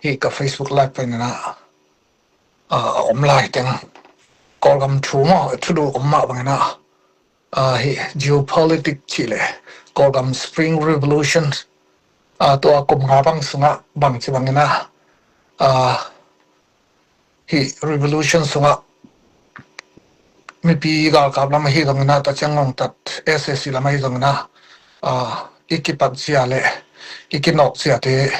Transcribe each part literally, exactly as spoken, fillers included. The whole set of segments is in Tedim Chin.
hih ka Facebook Live panin ah, ah, a om lai teng Kawlgam thu maw, thu duh om mah bangin ah, ah, hih geopolitics cih leh Kawlgam Spring Revolution, ah, tua kum nga bang sungah bangci bangin ah, ah, hih revolution sungah mipi galkap lam ahi zongin ah, tua ciang ngongtat S A C lam ahi zongin ah, ah, i kipat zia le i kinawk ziate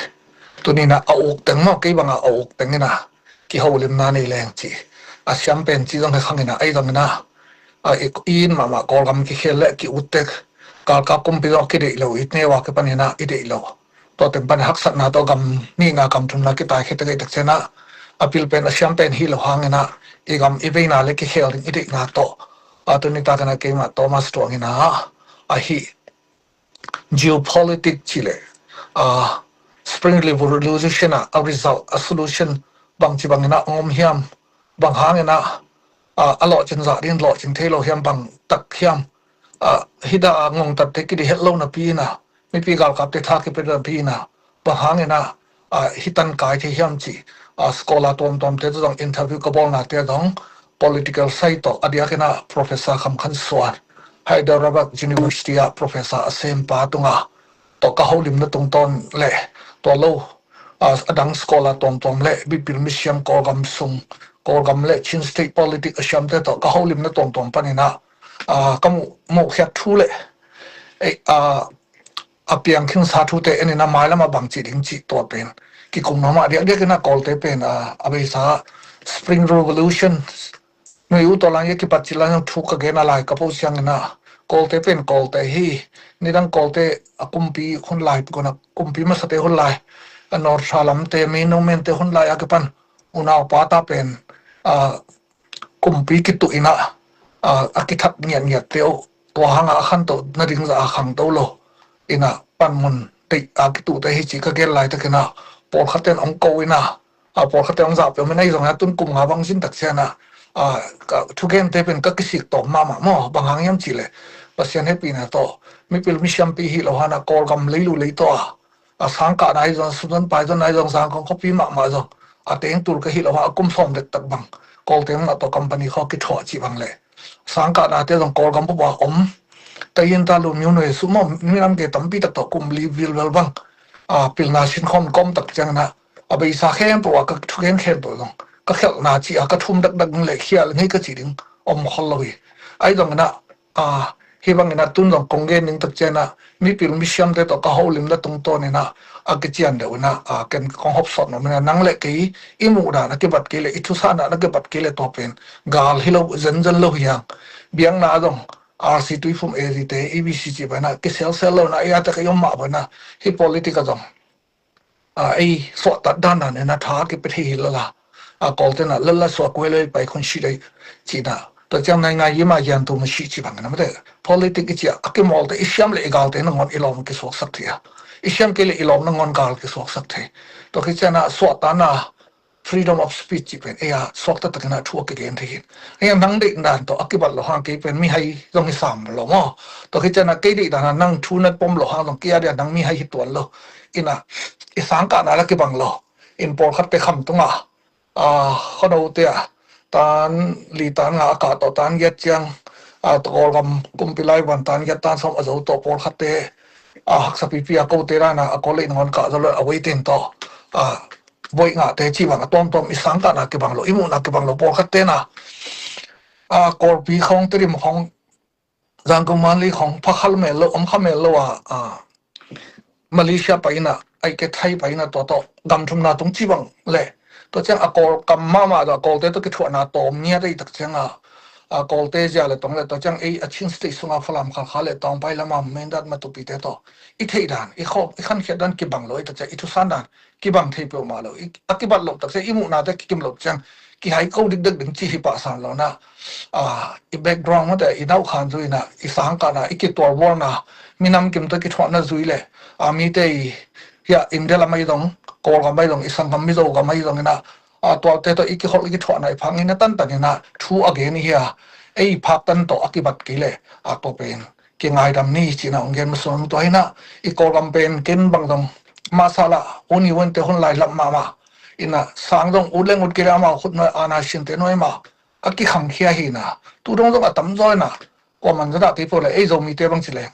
tuni-in ah a uk teng maw, kei bangah a uk tengin ah kiholimna nei leng ci. A siam pen ci zong hi khangin ah, ahi zongin ah, ah, i, i in mahmah Kawlgam kikhel le ki-ut tek, galkap kumpi zong kideih lo, i neu a kipanin ah i deih lo. Tua teng pan haksatna tawh gam nihna gam thumna kitaikhia tek, i tak ciang ah a pil pen a siam pen hi lo hangin ah, i gam i veina le kikhel ding i deihna tawh, a, tuni takin ah keimah Thomas Tuang in ah, a hih geopolitics cih leh, a, Spring Revolution ah a result, a solution bangci bangin ah ong om hiam, bang hangin ah, a, a lawhcin zah dingin lawhcin thei lo hiam, bang tak hiam, a, hih dah a ngongtatte kideih het lo napi-in ah, mipi galkapte tha kipia napi-in ah, bang hangin ah, a, hih tan kai thei hiam cih, a, scholar tuamtuamte tawh zong interview ka bawlnate ah zong political side tawh a diakin ah Professor Kham Khan Suan, Hyderabad University ah professor a sempa tungah tawh ka holimna tungtawn le tua lo, a, a dang scholar tuamtuam le mipil misiam Kawlgam sung, Kawlgam le Chin State politics a siamte tawh ka holimna tuamtuam panin ah, a, ka muh, muhkhiat thu le, ei, a, a piang khinsa thute en in ah mailam ah bangci ding cih tua pen kikum nuam a, diakdiakin ah Kawlte pen, a, a beisa Spring Revolution nui uh tawh lang i a kipat cih lai zong thu ka gen a, lai ka po ciangin ah Kawlte pen Kawlte hi. Nidang Kawlte a kumpi hun lai, tua kumpi masate hun lai, a North Shore lamte, Mei No Meen te hun lai a kipan unaupa ta pen, a, kumpi kituh in ah, a, a kithat ngiatngiatte uh, tua hangah a khantoh nading zah a khangto lo in ah panmun deih a kituhte hi cih ka gen laitakin ah pawlkhatte in ong ko in ah, a, pawlkhatte ong zahpih om in ah, ahi zongin ah tun kum nga bang zin tak ciangin ah, a, ka thugente pen ka kisik tawm mahmah maw, bang hang hiam cih leh Pasian hehpihna tawh mipil misiampi hi lo hangin ah Kawlgam leilu lei tawh a, a, sangkahna ahi zong, Sunzon Paizon ahi zong, Zangkong khuapi mahmah zong a teng tul ka hih lo hang, a kum sawm dektak bang Kawlte mah tawh company khawng kithuah cih bang le sangkahnate zong Kawlgam bup a om. Tayin ta lu miu nui sum maw, minam ke tampi tak tawh kum li vilvel bang, a, pilna sinkhawm ka om tak ciangin ah a beisa khempeuh ah ka thugen khempeuh zong ka khialhna cih a ka thum dakdak ding le khial ngei ka cih ding om khol lo hi. Ahi zongin ah, a, hih bangin ah tun zong kong gen ding tak ciangin ah mipil misiamte tawh ka holimna tungtawn in ah a kician deuh in ah, a, ken kong hopsawt nuam in ah, nang le kei i muhdan a kibat kei le, i thusandan a kibat kei le tua pen gal hi lo, zenzen lo hi hang. Biakna ah zong R C Tuiphum, A Z te, E B C cih bang in ah kiselsel lo in ah, ei a tak ei om mah bang in ah hih politics ah zong, a, ei suahtak dandan in ah tha kipia thei hi lel a, a, Kawlte in ah lala suak kuai lo i pai khun si dei cihna. Tua ciang nai ngai i mah yan tu ma si cih bang in ah mate. Politics i cih a kimawlte, i siam le i galte nangawn i lawm kisuaksak thei a, i siam kei le i lawm nangawn gal kisuaksak thei. Tua khit ciangin ah suahtakna, freedom of speech cih pen ei a suakta takin ah thu a kigen thei hi. Ei a nang deihdan tawh a kibat lo hang kei pen mihai zong hi sam lo maw. Tua khit ciangin ah kei deihdan ah nang thu na pom lo hang zong kei a dia nang mihai hi tuan lo. In ah i sangkahna la kibang lo. In pawlkhatte Kham tungah, a, khuanote ah tan li tan nga a kah tawh tan giat ciang, a, Kawlgam kumpi lai van tan giat tan sawm a zo tawh pawlkhatte, a, haksa pipi a kote dan a, a Kawl le nangawn kah zo lo a, waiting tawh, a, voih ngahte cih bang a tuamtuam i sangkahna kibang lo, i muhna kibang lo pawlkhatte na. A, Kawlpi khawng, Tedim khawng, Zangkong Manli khawng pha kha mel lo, om kha mel lo a, a, Malaysia pai in ah, ahih kei leh Thai pai in ah tua tawh gam thumna tung cih bang le. Tua ciang a Kawlgam mahmah tawh a Kawlte tawh kithuahna tawm ngiat ahih tak ciang a, a Kawlte zia le tong le tua ciang ei a Chin State sungah Falam, Khalkha le Tawngpai lam a Mindat, Matupite tawh i theih dan, i khawm, i khankhiat dan kibang lo ahih tak ciang i thusan dan kibang thei peuhmah lo. I, a kibat loh tak ciang, i muhnate kikim loh ciang kihai ko dikdek ding cih hi pah san lo na. A, i background mate, i nauhkhan zui in ah, i sangkahna, i kitualbualna, minam kim tawh kithuahna zui le, a, mite i, hiah India lam ahi zong, Kawlgam ahi zong, i sanggam Mizo gam ahi zong in ah, a, tuate tawh i kiholh i kithuahna i phak ngeina tantan in ah thu a gen i hi a, ei phak tan tawh a kibat kei le, a, tua pen kingaidam ni cih na ong gen masuang. Tua hi in ah i Kawlgam pen ken bang zong masa la, uni wente hun lai lam mahmah Ina sang zong ut leng ut kei le amau khut nuai ana sinte nuai mah a kikhangkhia hi na. Tu dong zong a tamzaw ina kuaman zong dah tei pua le ei Zomite bang ci leng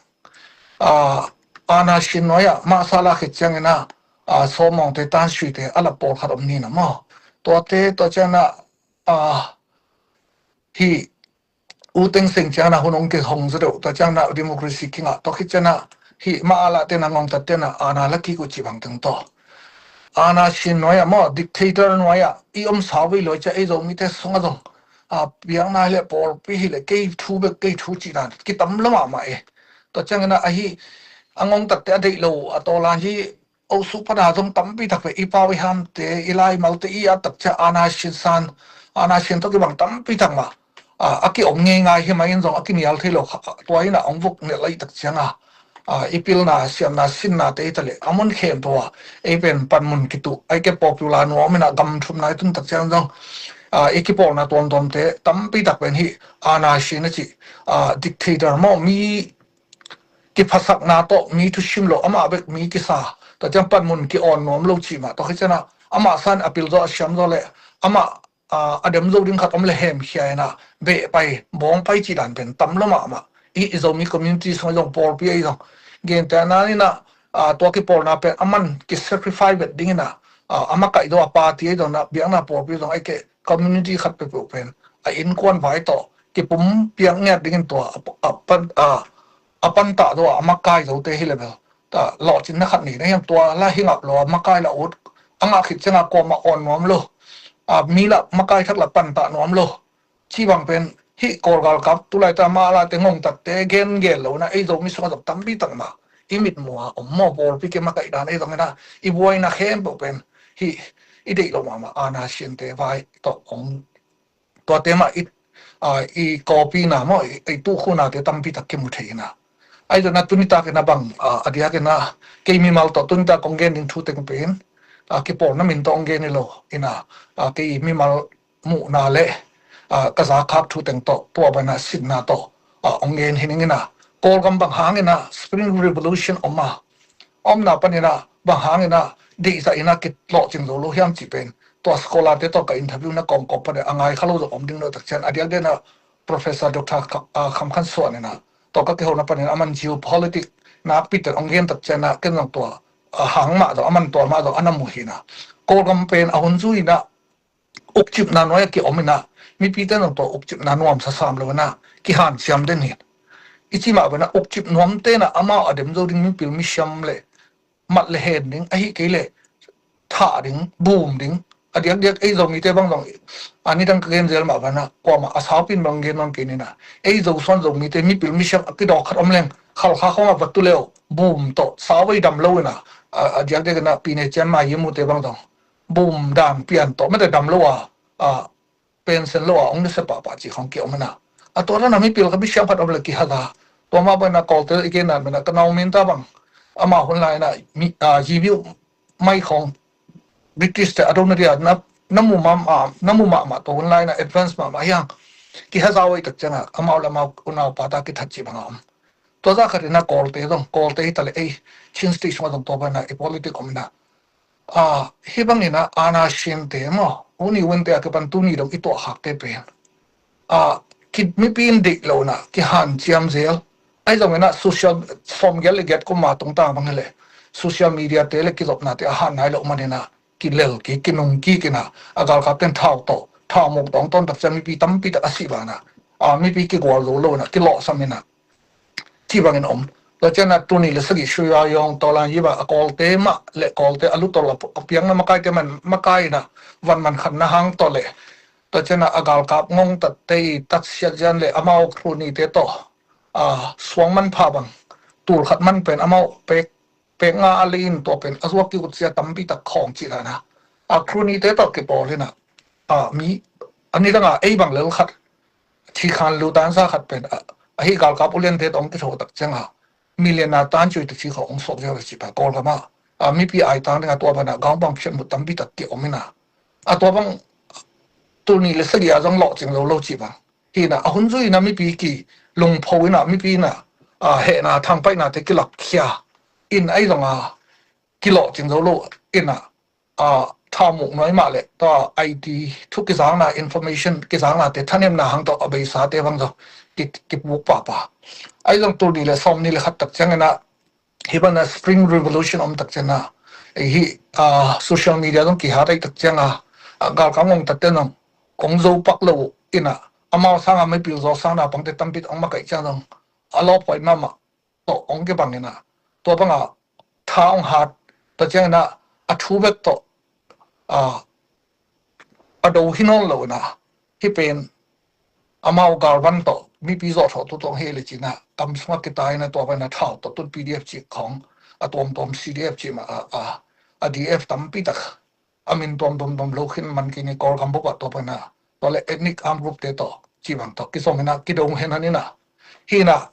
a ana sin nuai ah mah sala khit ciang ina a sawmawngte tansuite a lap pawlkhat om ni na maw? Tuate tua ciang ina a hih U Thein Sein ciangin a hun hong kihong zaw deuh, tua ciangin a democracy kingah tawh khit ciangin a hih mah a lah tena ngongtat tena ana la kik uh cih bang teng tawh. Ana sin nuai ah maw, dictator nuai ah i om sau vei luai ciah ei Zomite sungah zong a piakna hileh pawlpi hileh kei thu bek kei thu cihna kitam lo mahmah e. Tua ciangin a ahi a ngongtatte a deih lo a tawlan hi Osu pana zong tampi tak ve i pau i hamte i laimalte i a takcia ana sin san ana sin tawh kibang tampi tak mah a kiom ngeingai hi mah in zong a kinial thei lo kha tua in a ong vuk nelh a i tak cianga i pilna siamna sinna te i ta leh a mun khempeuh a ei pen panmun kituh ai ke popular nuam in a gam thumna i tun tak ciang zong i kipawlna tuamtuamte tampi tak pen hi ana sin a cih dictator maw mi kiphasakna tawh mi thusim lo amah bek mi kisa tua ciang panmun ki-awn nuam lo cih mah tawh hi ciana amah san a pil zaw a siam zaw le amah a dem zo ding khat om le hemkhia ina beh pai bawng pai cih dan pen tam lo mahmah i Zomi community sung zong pawlpi ei zong gente a nan ina tua kipawlna pen a man ki sacrifice vet ding ina a makaih zaw a party ei zong na biakna pawlpi zong ei ke community khat peuhpeuh pen a innkuan vai tawh kipum piak ngiat dingin tua a pan a a pantah zaw a makai zote hi le bel ta lawhcinna khat ni na hiam tua la hi ngap lo a makai la ut a ngah khit cianga kuamah awn nuam lo a mi la makai thak la pantah nuam lo ci bang pen hih Kawl galkap tulai ta mah late ngongtatte gen gel lo na ei Zomi sungah zong tampi tak mah i mitmuh a om maw pawlpi ke makaih dan ei zong ina i buaina khempeuh pen hih i deih lo mahmah ana sinte vai tawh ong tuate mah i kawpina maw i tukhunate tampi tak kimu thei ina ai zona tunitak ina bang a diak ina kei mimal tawh tunitak kong gen ding thu teng pen kipawlna min tawh ong gen i lo ina kei mimal muhna le ka zakhak thu teng tawh tua bana sinna tawh ong gen hi ning ina Kawlgam bang hang ina Spring Revolution om a omna panina bang hangina deihzah ina kilawhcing zo lo hiam cih pen tua scholar te tawh ka interview na kawmkawm panin a ngai kha lo zong om ding lo tak cian a diakdiakna Professor Doctor Kham Khan Suan ina tawh ka kihona panin a man geopolitic nakpi ten ong gen tak ciana ken zong tua a hang mah zong a man tua mah zong a na mu hina Kawlgam pen a hun zui ina ukcipna nuai a kiom ina mipite nang tua ukcipna nuamsa sam lo ina kihanciam den hi. I ci mah bana ukcip nuamte na amau a dem zo ding mipil misiam le mat le hen ding ahi kei le thah ding bum ding a diakdiak ei Zomite bang zong a nidang ka gen zel mah bana kuamah a saupin bang gen nuam kei nina ei Zo suan Zomite mipil misiam a kidawk khat om leng khalkha khawng a va tu leo bum tawh sau vei dam lo ina a diakdiak ina pine cian ma yimute bang zong bum dan pian tawh mete dam lo a a pension lo a ong nise pahpah cih khong kiom ina a tua dana mipil ka misiam khat om le kihaza tua mah bana Kawlte i gen nan bana ka nau minta bang ama hun lai ina jibiu mai khong British te a dona dia na mu mahmah na mu mahmah tua hun lai ina advance mahmah hiang kihaza wei tak cianga amau le amau unau pata kithat cih banga om tua za khat ina Kawlte zong Kawlte hi ta le ei Chin State sunga zong tua bana i politic om ina a hih bangin a ana sinte maw uni winte a kipan tuni dong i tuahkhakte pen a mipi in deih lo na kihanciam zel ai zongin a social sawmgiat le giat kuma tungtang bang hileh social media te le kizopnate a han nai loh manin a kilel kik kinung kik ina a galkap ten thau tawh thau muk tawng tawn tak cian mipi tampi tak a sih bana a mipi kigual zo lo ina kilawhsam ina ci bangin om. Tua ciana tuni le sagih sui a yong tawlan yiba a Kawlte mah le Kawlte a lutol a piangna makaite man makai ina van man khatna hang tawh le tua ciana a galkap ngongtatte i tatsiat zian le amau krunite tawh a suang manpha bang tul khat man pen amau pek pek nga a lei in tua pen a zuak ki utsia tampi tak khawng cih dana a krunite tawh kipawl ina a mi a nidanga ei bang lel khat thikhan lu tansa khat pen ahi galkap uliante tawh ong kitho tak cianga million a tan cui tak ci kho ong suak ziau le ci pa Kawlgama a mipi ai tang dinga tua bana gaung bang phiat mut tampi tak ki om ina a tua bang tuni le sagih a zong lawhcing lo lo ci bang hina a hun zui ina mipi ki lungpho ina mipi ina a hehna thangpaihna te kilak khia in ai zonga kilawhcing zo lo ina a thaumuk nuai mah le tua I T thu kizakna, information kizaknate thanemna hang tawh a beisate bang zaw ki, kipuk pahpah. Ahi zong tul nih le sawm nih le khat tak ciangin ah, hih bana Spring Revolution om tak ciangin ah, hih, ah, social media zong kihat ahih tak ciangin ah, ah, galkap ngongtatte zong kong zo pak lo in ah, amau sangin mipil zaw sangin ah pangte tampi tawh hong makaih ciang zong a lawphuai mahmah tawh hong kibang in ah, tua bangah tha hong hat, tua ciangin ah a thu bek tawh, ah, a do hi nawn lo in ah, hih pen amau galvan tawh mipi zawhthawhtu tawh hi le cin ah, kam sungah kitai in ah, tua bangin ah thau tawh tun P D F cih khawng, a tuamtuam C D F cih mah a, a, a D F tampi tak a min tuam tuamtuam lo khin man kei ni, Kawlgam bup ah tua bangin ah, tua le ethnic armed group te tawh cih bang tawh kizom in ah, kido hen han in ah, hi in ah,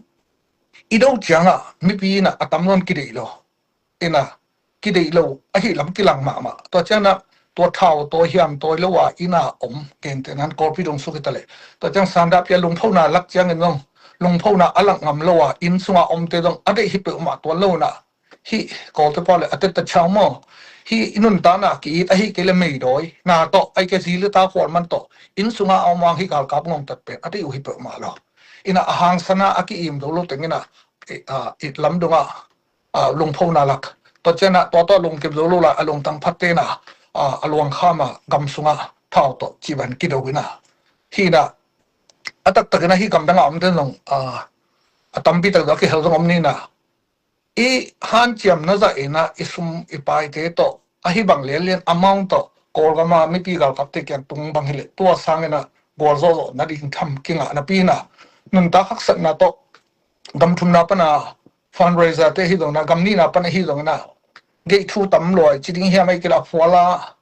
i do ciangah mipi in ah a tam lo in kideih lo, in ah, kideih lo ahih lam kilang mahmah. Tua ciangin ah tua thau tawi hiam tawi lo a inn a om, gentehna in Kawlpi dong suk hi ta leh, tua ciang sanda pia lungphona lak ciangin zong lungphona a lak ngam lo a inn sunga omte zong a deih hi peuhmah tuan lo in ah, hih Kawlte pau le a tetta chau maw, hih i nuntakna ki-it ahih kei le meidawi na tawh, ahih kei zi le ta khual man tawh inn sunga a om hang hih galkap ngongtat pen a deih uh hi peuhmah lo. In ah a hangsan a a ki-im zo lo teng in ah, i, a, i lam dongah, a, lungphona lak, tua ciangin ah tua tawh lungkim zo lo lai a lungtang phatte in ah, a, a luang kham a gam sungah thau tawh cih bang kido in ah, hi in ah, a taktak in ah hih gamdang a omte zong, a, a tampi tak zong a kihel zong om ni in ah, i hanciamna zah in ah i sum i paite tawh, ahi bang lianlian amount tawh Kawlgam a mipi galkapte kiang tung bang hi leh, tua sangin ah gualzawhzawh nading tham kingah napi in ah, nuntak haksatna tawh gam thumna pan a fundraiser te hi zongin ah, gam nihna pan ahi zongin ah, geih thu tam luai ci ding hiam, ahih kei leh a phual a,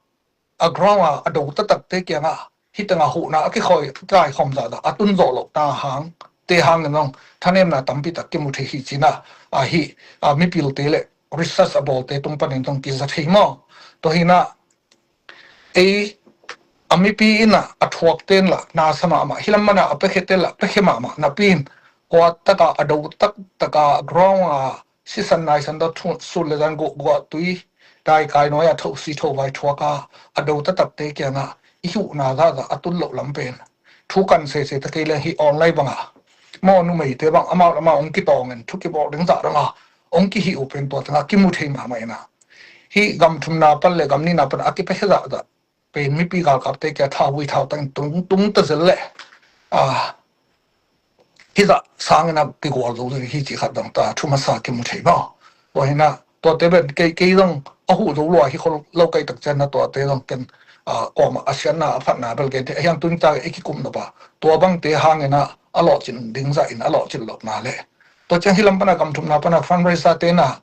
a ground a a do taktakte kiangah hih tengah huhna a kikhawi kaikhawm zahzah a tun zawh lohna hang, te hangin zong thanemna tampi tak kimu thei hi cin ah, a, hih, a, mipilte le research a bawlte tung panin zong kiza thei maw. Tua hi in ah, ei, a mipi in ah a thuakte in lah na sa mahmah, hih lam pan a a piakhete in lah piakhia mahmah napi in, kua tak a a do taktak a ground a sisan naisan tawh thu, sul le zan guahguah tui daikai nuai a thosi thovai thuak a, a do taktakte kiangah i huhna zahzah a tun loh lam pen, thu kan sese ta kei leng hih online bang a maw, numeite bang amau le amau hong kitawng in thu kibawl ding zah dong a hong kihih uh pen tua tengah kimu thei mahmah in ah, hih gam thumna pan le gam nihna pan a kipiakhia zahzah pen mipi galkapte kia thauvui thautang tung, tung ta zel leh, a, hih zah sangin a kigual zo hi cih khat dong ta thu masa kimu thei maw. Tua hi in ah tuate pen kei, kei zong a huh zo lua hi khol lo ka hih tak ciangin ah tuate zong ken, a, kuamah a siatna a phatna bel gen thei, a hiang tuni tak i kikum nop a tua bangte hangin ah a lawhcin ding zah in a lawhcin lohna le, tua ciang hih lam pan a gam thumna pan a fundraiser te in ah,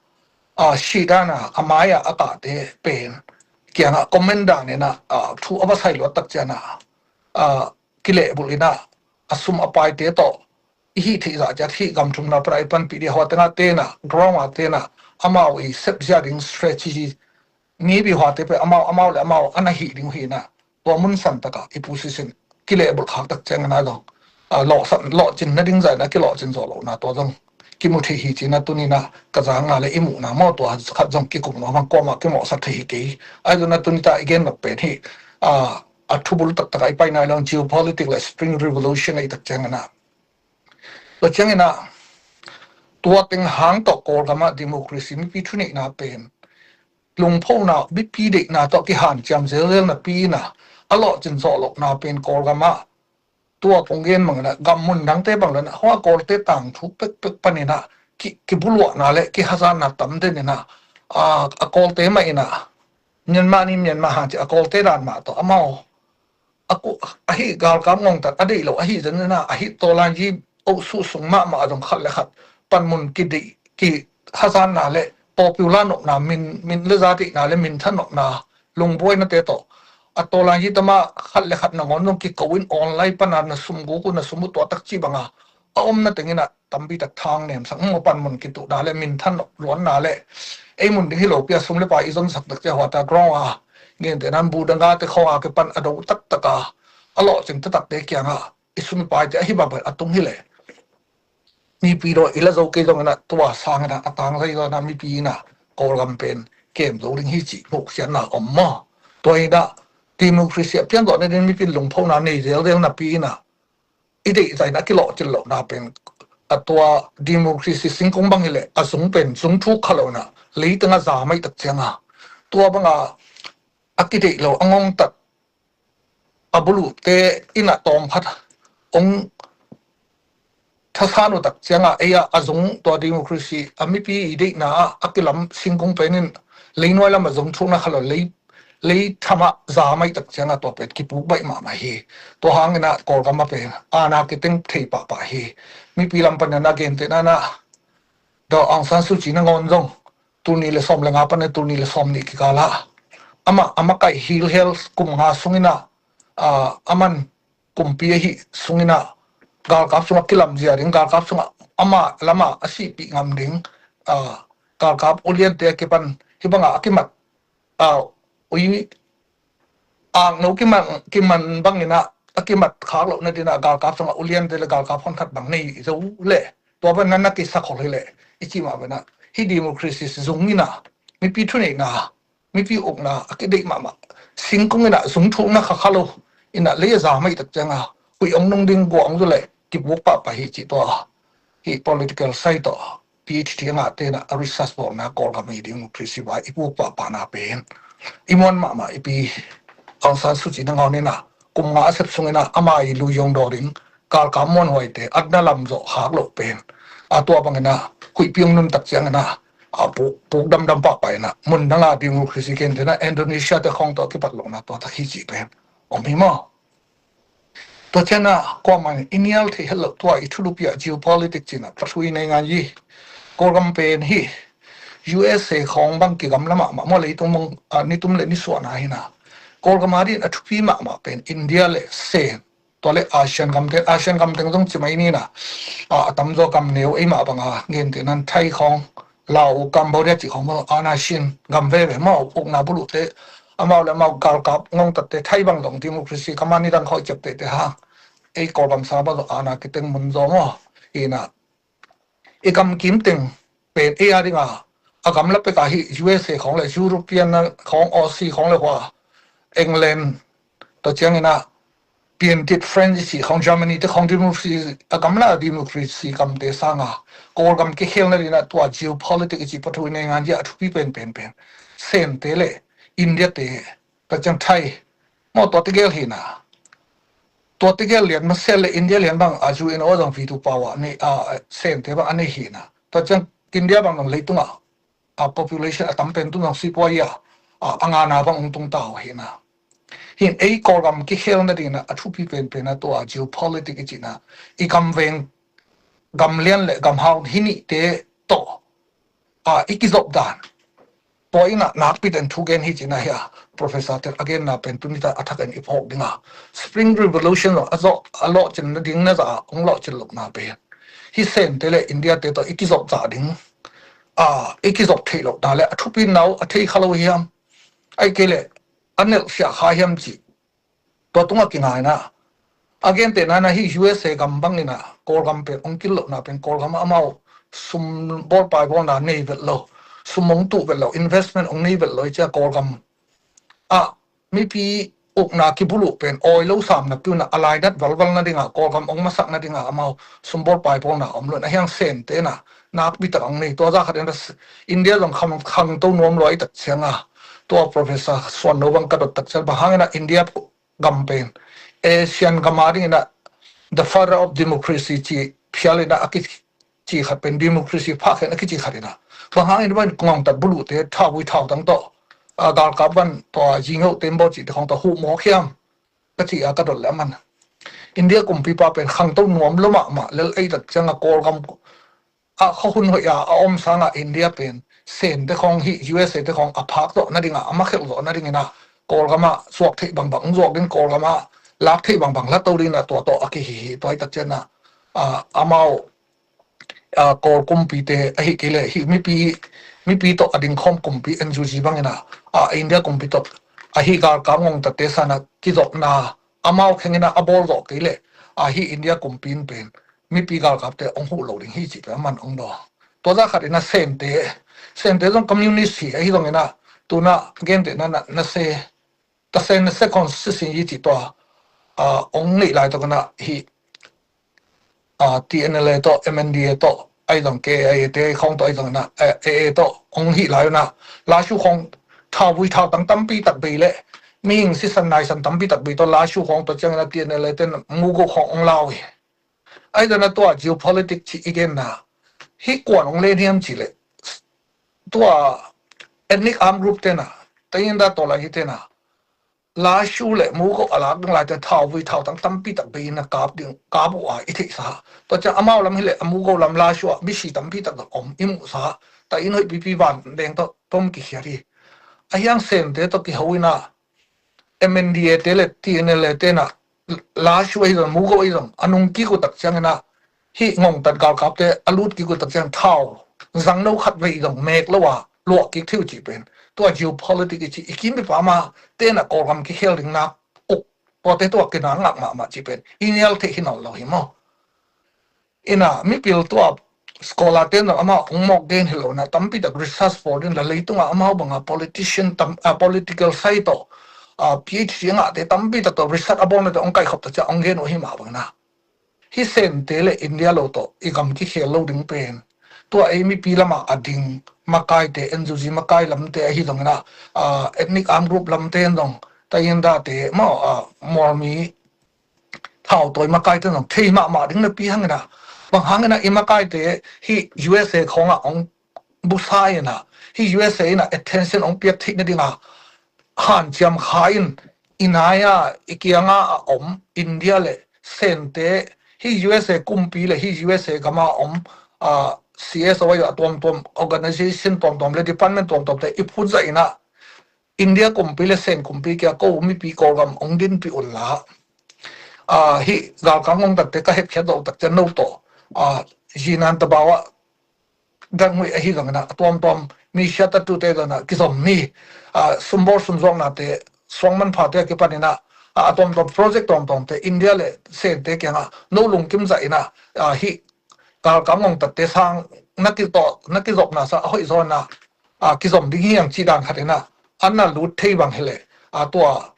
a, sih dan a a mai a a kahte pen kiangah comment dan in ah, a, thu a va sai luat tak ciangin ah, a, kilehbulh in ah, a sum a paite tawh i hih theih zah ciat hih gam thumna pan a i panpih ding a, hua tengah te in ah, ground a te in ah, amau i sepzia ding strategy, mi bang huate pen amau, amau le amau a na hih ding uh hi in ah, tua mun san tak a i position kilehbulh khak tak ciangin ah zong, a, lawhsan, lawhcin nading zah in a kilawhcin zawh lohna tua zong kimu thei hi cin ah tuni in ah ka zanga le i muhna maw, tua khat zong kikum nuam hang, kuamah kimawhsak thei hi kei. Ahi zongin ah tuni tak i gen nop pen hih, a, a thubul taktak a i pai nai lo in geopolitics le Spring Revolution ahih tak ciangin ah, tua ciangin ah tua teng hang tawh Kawlgam ah democracy, mipi thuneihna pen lungphona, mipi deihna tawh kihanciam zelzel napi in ah, a lawhcin zawh lohna pen Kawlgam ah tua kong gen bangin ah gam mun dangte bang lo in ah, hua Kawlte tangthu pekpek panin ah ki, kibuluahna le kihazatna tam den in ah, a, a Kawlte mah in ah, Myanmar ni Myanmar hang ci a Kawlte dan mah tawh amau a ku, ahi galkap ngongtat a deih lo ahi zan in ah, ahi tawlanyi oh suh sung mahmah a zong khat le khat panmun kideih, kihazatna le popular nopna, min, min le za deihna le minthan nopna, lungbuainate tawh a tawlanyi tama khat le khat nangawn zong kiko in online pan a na sum guk uh, na sum uh tua tak ci bang a a omna teng in ah tampi tak thang nemsak maw, panmun kituhna le minthan luanna le ei mun ding hi lopi a sum le pai i zonsak tak ciang hua ta ground a, gentehna in bu dang a te khawng a kipan a do taktak a, a lawhcin taktakte kiangah i sum i paite ahi bang pen a tung hi leh, mipi dawi i la zo kei zongin ah tua sangin ah a tangzai zaw in ah mipi in ah Kawlgam pen kem zo ding hi cih muhkhiatna om maw. Tua hi-in ah democracy a pian zawh nading mipi in lungphona nei zelzel napi-in ah i deih zah in a kilawhcil lohna pen a tua democracy singkung bang hileh a zung pen zung thuk kha lo-in ah leiteng a za maih tak cianga tua banga a kideih lo a ngongtat a buluhte in ah tawm khat hong thasan uh tak cianga ei ah a zung tua democracy a mipi i deihna ah a kilam singkung pen in leinuai lam a zung thukna kha lo lei lei tham ah za maih tak cianga tua pen kipuk baih mahmah hi. Tua hangin ah Kawlgam ah pen aana kiteng thei pahpah hi. Mipi lam panin a gentehna-in ah Daw Aung San Suu Kyi nangawn zong tul nih le sawm le nga panin tul nih le sawm nih kikal ah amah a makaih hilhel kum nga sungin ah a man kumpi ahi sungin ah galkap sungah kilamzia ding, galkap sungah ama lamah a sihpih ngam ding galkap uliante a kipan hih bangah a kimat ui akno kiman bangin ah a kimat khak loh nading ah galkap sungah uliante le galkap honkhat bang nei zo leh tua bang na na kisakhol hileh i cih mah bang ah hih democracy zung in ah mipi thuneihna mipi ukna a kideih mahmah singkung in ah zung thukna kha kha lo in ah lei a za maih tak cianga huih ong nung ding guah ong zu leh kipuk pahpah hi cih tua hih political side tawh PhD a ngahte in ah a research bawlna Kawlgam i democracy vai i puk pahpahna pen i muan mahmah i pi Aung San Suu Kyi nangawn in ah kum nga a sep sungin ah ama i lui zong daw ding galkap muanhuaite atna lam zawh khak loh pen a tua bangin ah huihpi ong nun tak ciangin ah a puk puk damdam pahpah in ah mun dang ah democracy gentehna Indonesia te khawng tawh a kipat lohna tua tak hi cih pen om hi maw? Tua ciangin ah kuamah in i nial thei het loh tua i thulupi ah geopolitics cih in ah pathu i nei ngan hi. Kawlgam pen hih USA khawng bang kigamla mahmah maw leitung mong nitum le ni suahna hi-in ah Kawlgam a dingin a thupi mahmah pen India le Sen tua le ASEAN gamte, ASEAN gamteng zong ci mai ni-in ah a tamzaw gam neu ei mah banga gentehna-in Thai khawng Laos, Cambodia cih khawng bang aana sin gam veve maw ukna buluhte amau le amau galkap ngongtatte Thai bang zong democracy gam a nidang khawng i ciaptehte hang ei Kawlgam sangah bang zong aana kiteng mun zaw maw hi-in ah i gamkim teng pen ei a dinga a gamla pek ah hih USA khawng le European khawng Aussie khawng le hua England tua ciangin ah piantit French i cih khawng Germany te khawng democracy a gamla democracy gamte sanga Kawlgam kikhel nading ah tua geopolitics i cih pathu i nei ngan hi a thupi penpen pen Sente le India te tua ciang Thai maw tua tegel hi-in ah tua tegel lian masiah le India lian bang a U N O zong veto power a nei a Sente bang a nei hi-in ah tua ciang India bang zong leitungah a population a tam pen tung zong sipuai a a ngana bang ong tung ta uh hi-in ah hih ei Kawlgam kikhel nading ah a thupi penpen ah tua geopolitics i cih in ah i gam veng gam lian le gam hau hi nihte tawh a i kizop dan tua in ah nakpi ten thu gen hi cih in ah hi a Professor te a genna pen tuni ta a thak in i phawk ding a Spring Revolution zong a zawh a lawhcin nading na zah a ong lawhcin lohna pen hih Sente le India te tawh i kizop zah ding a i kizop theih lohna le a thupi nau a thei kha lo hiam? Ahih kei leh a nelhsiah kha hiam cih tua tungah kingaina a gentehna-in ah hih USA gam bangin ah Kawlgam pen ong kil lohna pen Kawlgam ah amau sum bawl pai bawlna nei vet lo, sum ong tuh vet lo, investment ong nei vet lo i cia Kawlgam ah mipi ukna kibuluh pen awi lo sam napi-in ah a lainat valval nading ah Kawlgam ong masak nading ah amau sum bawl pai bawlna om lo-in a hiang Sente in ah nakpi tak ong nei tua zah khat in ah India zong khangto nuam lua i tak cianga tua Professor Suan No bang ka dot tak ciang bang hangin ah India gam pen ASEAN gam a dingin ah the father of democracy ci phial in ah a kici khat pen democracy phak khen a kici khat in ah bang hangin bang ngongtat buluhte thauvui thautang tawh a galkap van tua zingeuh tembaw cihte khawng tawh huh mawk hiam ka ci a ka dot le a man India kumpipa pen khangto nuam lo mahmah lel ei tak cianga Kawlgam a khuahun hoih a a om sangah India pen Sente khawng hih USA te khawng a phak zawh nading ah a makhelh zawh nadingin ah Kawlgam ah zuak theih bangbang ong zuak ding Kawlgam ah lak theih bangbang la to dingin ah tua tawh a kihi hi tua hi tak ciangin ah amau Kawl kumpite ahih kei leh hih mipi mipi tawh a dingkhawm kumpi N U G bangin ah India kumpi tawh ahi galkap ngongtatte sangah kizopna amau khengin ah a bawl zawh kei leh ahi India kumpi in pen mipi galkapte ong huh lo ding hi cih pen a man ong daw. Tua zah khat in ah Sente Sente zong communist hi ahi zongin ah tuna gentehna na se Tasen na se constituency yi ci tua, a, ong neih lai to kana hi, a, T N L A to, M N D A to, ai dong K I A te khong to ai dong na, a, A A to, ong hi lai na, Lashu khong thau vui thau tang tampi tak bei le, mihing sisan naisan tampi tak bei to, Lashu khong to ciang na T N L A ten Mugo khong ong lau hi. Ai dong na tua geopolitic ci i gen na, hi kuan ong len hiam ci le, tua ethnic armed group te na, tayin da to lai hi te na, Lashu le Mugo a lak ding lai te thau vui thau tang tampi tak bei in a kap ding, kap uh a i theih sa. Tua ciang amau lam hi le a Mugo lam Lashu a misi tampi tak om i muh sa. Ta in hoih pipi van deng to tom ki khiat hi. A hiang Sen te to ki ho in a M N D A te le T N L A te na Lashu a hi zong Mugo a hi zong a nung kik uh tak ciang in a hi ngongtat galkapte a lut kik uh tak ciang thau zang no khat vei zong mek lo a luah kik thei uh ci pen. Tua geopolitic i ci i kim i pa ma te na Kawlgam kikhel ding nak uk. Tuate tua kina ngak mahmah ci pen. I nial thei hi nawn lo hi maw. Ina mipil tua scholar te na ama ong mawk den hi lo na tampi tak research for din la leitunga amau banga politician tam, a political side to, a P H D ngah te tampi tak to research a bawl na te ong kai khop ta ciang ong gen uh hi mah bang na. Hi Sen te le India lo to i gam kikhel lo ding pen. Tua ei mipi lama a ding makai te, N U G makai lam te ahi zong ina, a, ethnic armed group lam te zong, tayin da te, maw, a, Mawlmi thau tawi makai te zong, thei mahmah ding na pi hang ina. Bang hang ina i makai te hi U S A khong a ong busa ina, hi U S A ina attention ong piak theih na dinga, hanciam kha in i nai a, i kianga a om India le Sen te, hi U S A kumpi le hi U S A gama om, a, C S O a tuamtuam organization tuamtuam le department tuamtuam te i phut zah ina, India kumpi le Sen kumpi kia ko mipi Kawlgam ong dinpi un la. A, hi galkang ong tak te ka hepkhiat lo tak ciang no to. A, zinan tabau a dang hui ahi zong ina, a tuamtuam mi sia tatu te zong ina, kizom ni, a, sumbor sumzuakna te, suang manpha te a kipan ina, a, a tuamtuam project tuamtuam te, India le Sen te kianga, no lungkim zah ina, a, hi, galkang ong tak te sang, na kito, na kizopna sa, a hoih zaw ina, a, kizom ding hi ang ci dan khat ina, an na lut thei bang hi le, a, tua,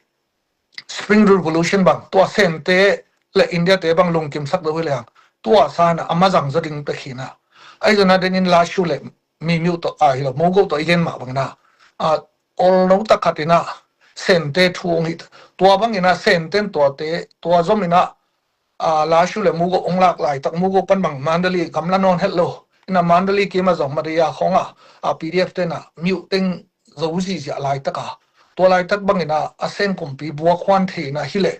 Spring Revolution bang, tua Sen te le India te bang lungkim sak lo hi le ang, tua sa na a mazang zaw ding pek hi na. Ai zong na den in Lashu le mi miu to, a hi lo, Mugo to i gen mah bang na. A, ol no tak khat ina, Sen te thu ong hi, tua bang ina Sen ten tua te, tua zom ina, a, Lashu le Mugo ong lak lai tak Mugo pan bang Mandalay gamla nawn het lo. Ina Mandalay kima zong Madaya khong a, a, P D F te na, miu teng zo zizia lai tak a. Tua lai tak bang ina a Sen kumpi buak huan thei na hi le,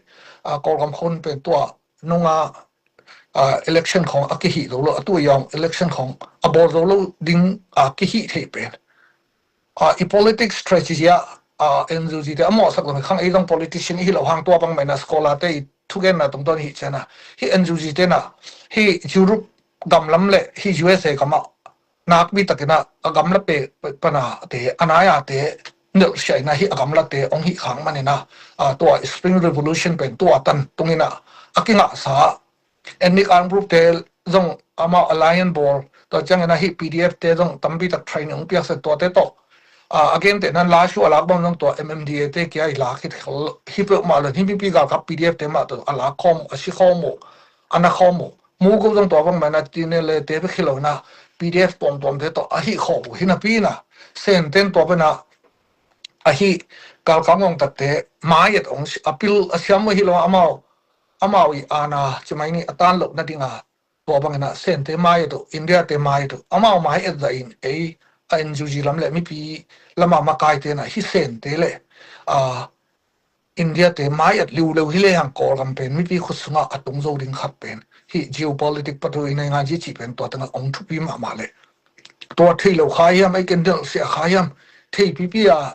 a, Kawlgam khon pen tua nunga, a, election khong a kihih zo lo, a tu yong election khong a bawl zo lo ding a kihih thei pen. A, i politics strategy a, a, N U G te a mawhsak lo khang ei zong politician i hi lo hang tua bang mai na scholar te i thugenna tungtawn hi ciana. Hi N U G te na, hi Europe gam lam le hi U S A gam a, nakpi takin a, a gamla pe, pe, pana te, a nai a te, nelh sia ina hi a gamla te, ong hi khang man ina, a, tua Spring Revolution pen tua tan tung ina, a kingah sa, ethnic armed group te zong amau alliance bawl, tua ciang ina hi P D F te zong tampi tak training ong piak sa tua te tawh. A, a gen te nan Lashu a lak bang zong tua M M D A te kia i lak hi, hi peuh mah lo, hi mipi galkap P D F te mah tawh a lak khawm, a si khawm uh, a na khawm uh. Mugo zong tua bang mai na T N L A te bek hi lo na, P D F tuamtuam te tawh a hi khawm uh, hi napi na, Sen ten tua bek na, a hi galkap ngong tak te, mai et ong si-, a pil a siam uh hi lo amau, amau i ana, ci mai ni a tan lo na ding a, tua bang ina Sen te mai et uh, India te mai et uh, amau mai et zah in ei, a N U G lam le mipi lama makai te na, hi Sen te le, a, India te mai et liu leu hi le hang Kawlgam pen, mipi khut sunga a tung zo ding khat pen. Hi geopolitic patu i nei ngan ci ci pen tua tanga ong thupi mahmah le. Tua thei lo kha hiam, ei ken del sia kha hiam, thei pipi a,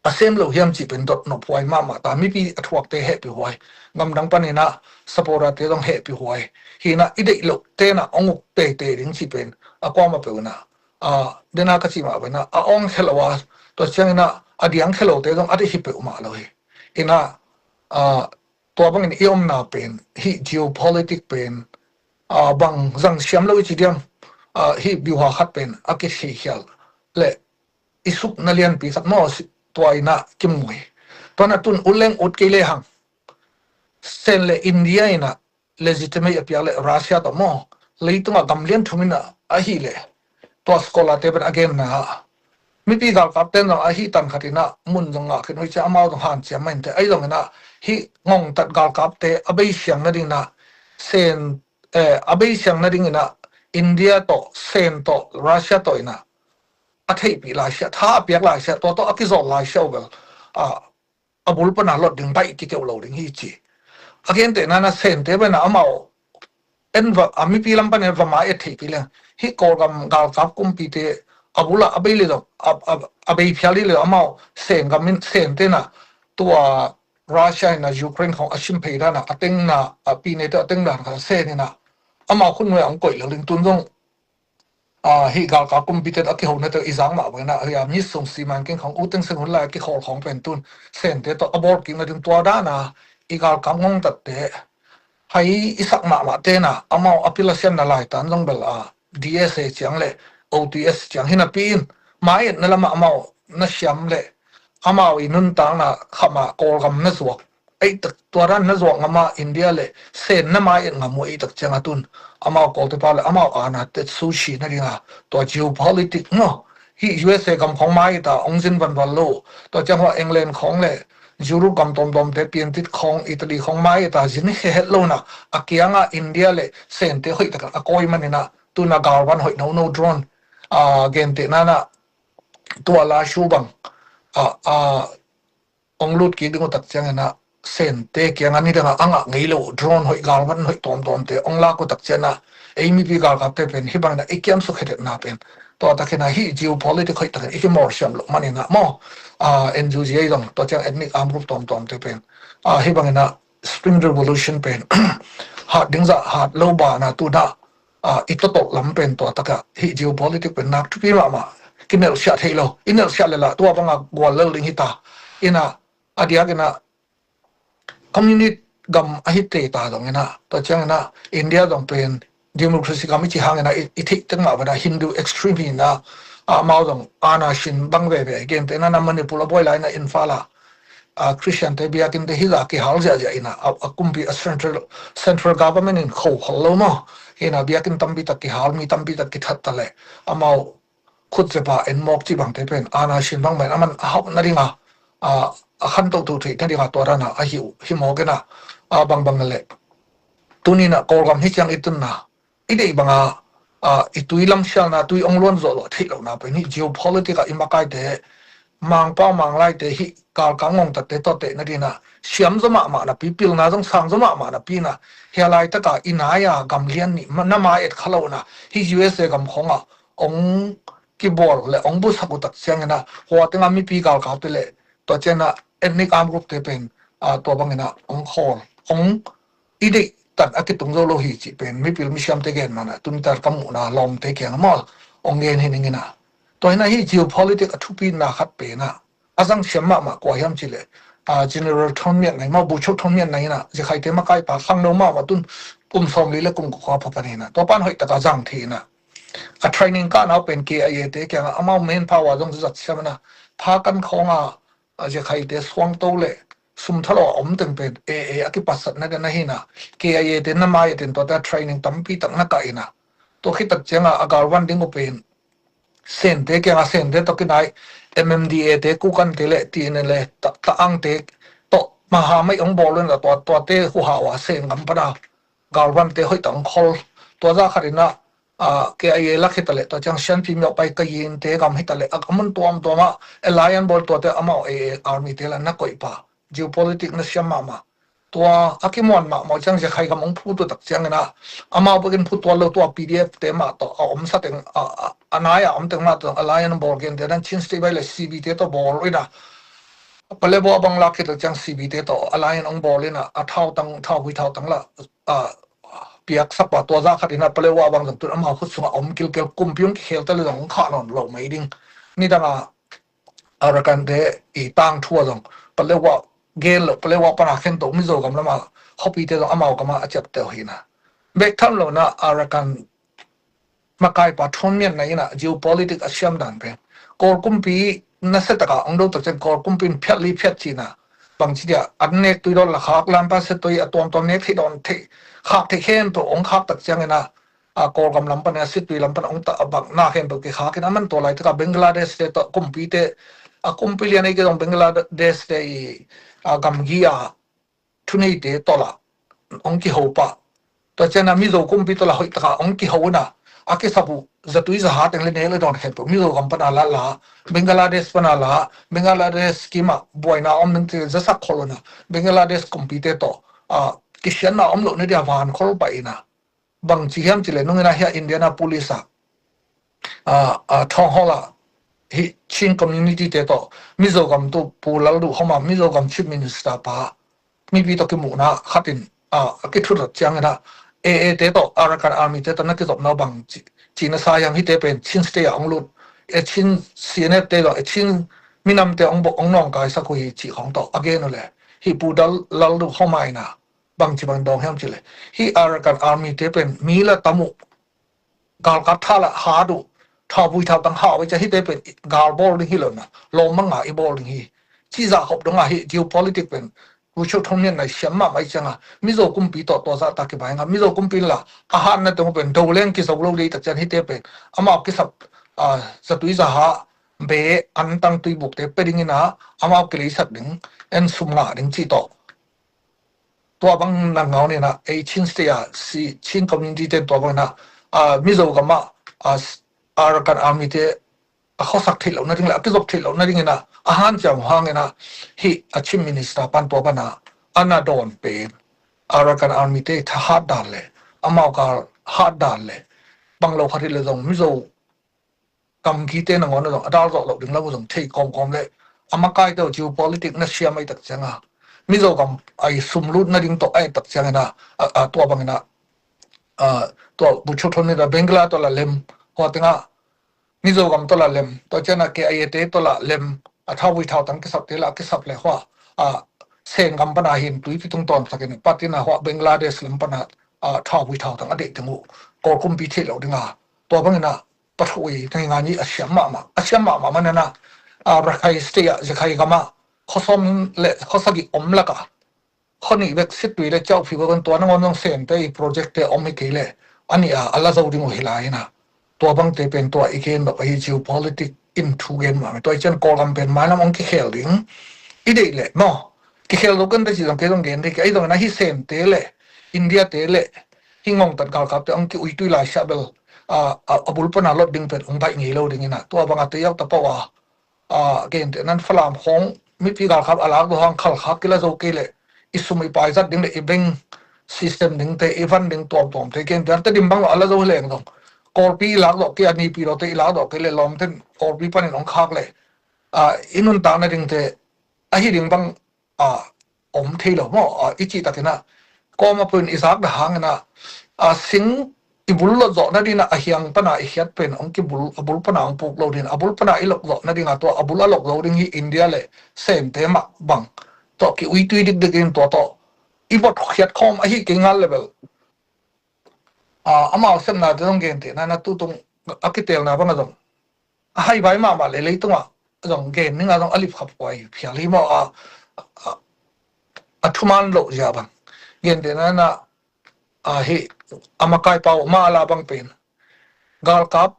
a sem lo hiam ci pen dot nop huai mahmah ta, mipi a thuak te hehpi huai. Gamdang pan ina supporter te zong hehpi huai. Hi na i deih lo te na ong uk teitei ding ci pen. A kuama peuh na. A, dena ka ci mah pen na. A ong khe lo a. Tua ciang ina a diang khe lo te zong a deih hi peuh mah lo hi. Ina, a, tua bangin i omna pen. Hi geopolitic pen. A, bang zang siam lo i ci diam. A, hi biuha khat pen. A kithei khial. Le i sukna lianpi khat maw si, tua ina kimui. Tua na tun uleng ut kei le hang, Sen le India ina legitimate a piak le Russia tawh maw, leitungah gam lian thum ina ahi le, tua scholar te pen a genna ah mipi galkap ten zong ahi tan khat ina mun zong ngah khin uh hi cia, amau zong hanciam mah inte. Ahi zong ina hih ngongtat galkap te a beisiang nading ina Sen, eh, a beisiang nading ina India tawh, Sen tawh, Russia tawh ina a theihpih lai sia, tha a piak lai sia, tua tawh a kizawl lai sia uh bel, a, a bul pana lot ding baih kikeuh lo ding hi ci. A gentehna na Sente bena amau en va, a mipi lam panin va mai et theihpih leng, hih Kawlgam galkap kumpite a bula a bei le zong, a, a, a bei phial le zong amau Sen gam in, Sente na tua Russia ina Ukraine khong a sim phei dana a tengna, a pi nete a teng dan kha Sen ina amau khun ngai ang koih lo ding tun zong, a, hih galkap kumpite a kihona te i zang mah bangin a, hih a mi sung si man keng khong u teng seng hun lai a kikhawl khong pen tun Sente tawh a bawl kik nading tua dana i galkap ngongtatte hai i sak mahmah tena amau a pil a sianna lai tan zong bel a D S A ciang le O T S ciang hinapi in mai etna lamah amau na siam le amau i nuntakna khamah Kawlgam na zuak ei tak tua dan na zuak ngam a India le Sen na mai et ngam uh ei tak ciang a tun amau Kawlte pa le amau ana tetsu si nadinga tua geopolitic maw, hih U S A gam khong mai ta ong zin vanval lo, tua ciang hua England khong le Europe gam tawmtawmte piantit khong Italy khong mai ta zin hi het lo na a kianga India le Sente hoih tak a kawi manina tuna galvan hoih no no drone, a, gentehna na tua la su bang, a, a, ong lut kik ding uh tak ciangin a Sente kiang a nidang a a ngah ngei lo drone hoih galvan hoih tawmtawmte ong lak uh tak ciangin a ei mipi galkapte pen hih bangin a i kiamsuk hetetna pen tua takin a hih geopolitic hoih takin i kimawr siam loh manin a maw, a, N U G ei zong tua ciang ethnic armed group tawmtawmte pen, a, hih bangin a Spring Revolution pen hat ding zah hat lo bana tuna, a, i totolh lam pen tua taka hih geopolitic pen nak thupi mahmah. Kinelhsiah thei lo, i nelhsiah le lah tua banga gual lel ding hita. Ina a diak ina communist gam a hi te ta zong ina tua ciang ina India zong pen democracy gam i ci hang ina i, i theih teng mah bana Hindu extreme hi ina, a, amau zong ana sin bang veve gente ina na Manipur a buai lai ina Imphal a, a, Christian te biakin te hi la kihal ziahziah ina a, a kumpi a central, central government in kho khol lo maw. Hi ina biakin tampi tak kihal, mi tampi tak kithat ta le amau khutzepa en mawk cih bangte pen ana sin bang pen aman a hauh nadinga, a, a khantoh tuh theih nadinga tua dana a hi uh hi mawk ina, a, bangbang le tunina Kawlgam hi ciang i tunna i deih banga, a, i tui lamsialna tui ong luan zawh zawh theih lohna pen hih geopolitic a i makaite Mangpau Manglaite hih galkap ngongtatte tawh tehna dina siam zaw mahmah napi pilna zong sang zaw mahmah napi ina hia laitaka i nai a gam lian nih na mai et kha lo ina hih U S A gam khonga ong kibawl le ong busak uh tak ciangina hua tenga mipi galkapte le tua ciangina ethnic armed group te pen, a, tua bangina ong khawl ong i deih tan a kitung zo lo hi cih pen mipil misiamte gen mana tunitan ka muhna lawmte kianga mawl ong gen hi ningina. Tua hina hih geopolitic a thupina khat pena a zang siam mahmah kua hiam cih leh, a, General Thon Myat Naing maw, Buchok Thon Myat Naing ina Zakhaite makaipa khangno mahmah tun kum sawmli le kum kua pha pan hina tua pan hoih taka zang thei ina a training kahna uh pen K I A te kianga amau manpower zong zat siam ina pha kan khawnga, a, Zakhaite suangto le sum thalo a om teng pen A A a kipatsatna dena hina K I A te na mai a ten tuate a training tampi tak na kah ina tua khit tak cianga a galvan ding uh pen Sente kianga Sente tawh kinai M M D A te Kokang te le T N L A ta, ta ang te tawh maha mai ong bawl ina tua, tuate huhau a Sen gam pana galvante hoih tak ong khol tua za khat ina, a, K I A lak hi ta le tua ciang Shan Pyi Myaw Pai Kayin te gam hi ta le a, a mun tuamtuama alliance bawl tuate amau A A army te la na koih pa geopolitic na siam mahmah. Tua a kimuan mahmah ciang Zakhaite gam ong phut uh tak ciangina amau bekin phut tuan lo tua P D F te mah tawh a om sa teng a, a, a nai a om teng mah tawh alliance bawl gente dan Chin State bai le C B te tawh bawl ina Paletwa bang lak khit uh ciang C B te tawh alliance ong bawl ina a thautang, thaugui thautang la, a, piak sakpa tua za khat ina Paletwa bang zong tun amau khut sunga om kilkel kumpi ong kikhel ta le zong ong khah nawn lo mai ding. Nidanga Arakan te i tangthu a zong Paletwa gen lo, Paletwa pana khen to Mizo gam lama khopite zong amau gama a ciapteuh hina. Bek tham lo na Arakan makaipa Thon Myat Naing ina geopolitic a siam dan pen Kawl kumpi nasia taka ong do tak ciang Kawl kumpi in phiat li phiat cina bangci dia an nek tui dawn la khak lam pan se tui a tuamtuam nek theih dawn theih khak theih khempeuh hong khak tak ciangin a, a Kawlgam lam pan a Situi lam pan hong ta a bang na khempeuh kikhak in a man tua laitak a Bangladesh te tawh kumpite a kumpi lian ei ke zong Bangladesh te i a gamgi a thuneite tawh la hong kiho pah. Tua ciang a Mizo kumpi tawh la hoih taka hong kiho in a a kisap uh zatui zaha teng le nek le dawn khempeuh Mizo gam pan a la la Bangladesh pan a la Bangladesh kim a buaina om ning te zasak khol in a Bangladesh kumpite tawh a kisianna om loh na dia van khol pah in a bangci hiam ci le nung in a hia Indianapolis a a a Town Hall a hi Chin community te tawh Mizo gam tu Pu Lalduhoma Mizo gam Chief Minister pa mipi tawh kimuhna khat in a a kithut ciangin a A A te tawh Arakan Army te tawh na kizopna bang ci cina sa hiam hite pen Chin State a hong lut e Chin C N F te tawh e Chin minamte hong bok hong nawngkaisak uh hi cih khawng tawh a gen uh le hi Pu Dal Lalduhoma in a bangci bang dawng hiam ci le hi Arakan Army te pen mi la tam uh galkap tha la hat uh thauvui thautang hau ei cia hite pen gal bawl ding hi lo na lawm manga i bawl ding hi. Ci zah khop dong a hi geopolitic pen Pu Cho Thon Min nai siam mahmah i cianga Mizo kumpi tawh tua zah ta kibai nga Mizo kumpi la a hatna teng pen do leng kizo lo dei tak cian hite pen amau kisap a zatui zaha be an tang tui bukte pe ding ina amau kileisak ding en sum ngah ding ci tawh tua bang na ngau nina ei Chin State a si Chin community ten tua bang na a Mizo gam a a Arakan Army te a khosak theih loh na ding le a kizop theih loh na ding ina a hanciam hang ina hi a Chief Minister pan tua bana ana dawn pen Arakan Army te thahat dan le amau kal hat dan le bang lo khat hi le zong Mizo gamgi te nangawn a zong a dal zawh loh ding lam uh zong thei kawmkawm le a makai teuh geopolitic na siam ai tak cianga Mizo gam ai sumlut na ding tawh ai tak ciangina a tua bangina tua Pu Cho Thon Min a Bengala tawh la lem hua tenga Mizo gam tawh la lem tua ciana K I A te tawh la lem a thauvui thautang kisap te la kisap le hua a Sen gam pana hin tuipi tung tawn sakin patina hua Bangladesh lam pana a thauvui thautang a deih teng uh Kawl kumpi theih loh dinga tua bangina pathuh i teng nga ni a siam mahmah a siam mahmah manana a Rakhine State a Rakhine gama khosawm le khosagih om laka khuanih bek Situi le Kyaukphyu kan tua nangawn zong Sente i project te om hi kei le a nih a a la zo ding uh hi lai ina tua bangte pen tua i gen bek ahi geopolitic in thu gen mahmah tua i cian Kawlgam pen mailam ong kikhel ding i deih le maw kikhel lo kan te ci zong kei zong gen dei kei ahi zongin ahi Sente le India te le hi ngongtat galkapte ong ki uitui lai siah bel a bul pana lot ding pen ong baih ngei lo ding ina tua banga te yau tapau a a gente nan Falam khawng mipi galkap a lak do hang khalkhak kila zo kei le i sum i pai zat ding le i bank system ding te i van ding tuamtuam te gente te dim bang lo a la zo leng dong Kawlpi i lak doh kei a nipi lo te i lak doh kei le lawm ten Kawlpi panin ong khak le a i nuntakna ding te ahi ding bang a om thei lo maw a i cih takin a kawma pun i zak da hangin a a sing i bul lot zawh nadin a hiang pana i hiat pen ong kibul a bul pana ong puk lo din a bul pana i lok zawh nadin a tua a bul a lok zo ding hi India le Sente mah bang tawh ki uitui dikdik in tua tawh i vot hiat khawm ahi kei ngal level a amau sepna te zong gente na na tutung a kitelna bang a zong a hai vai mahmah le leitungah zong gen ninga zong a lip khap kuai phial hi maw a a thuman loh zia bang gente na na a hi a makai pau ma a la bang pen galkap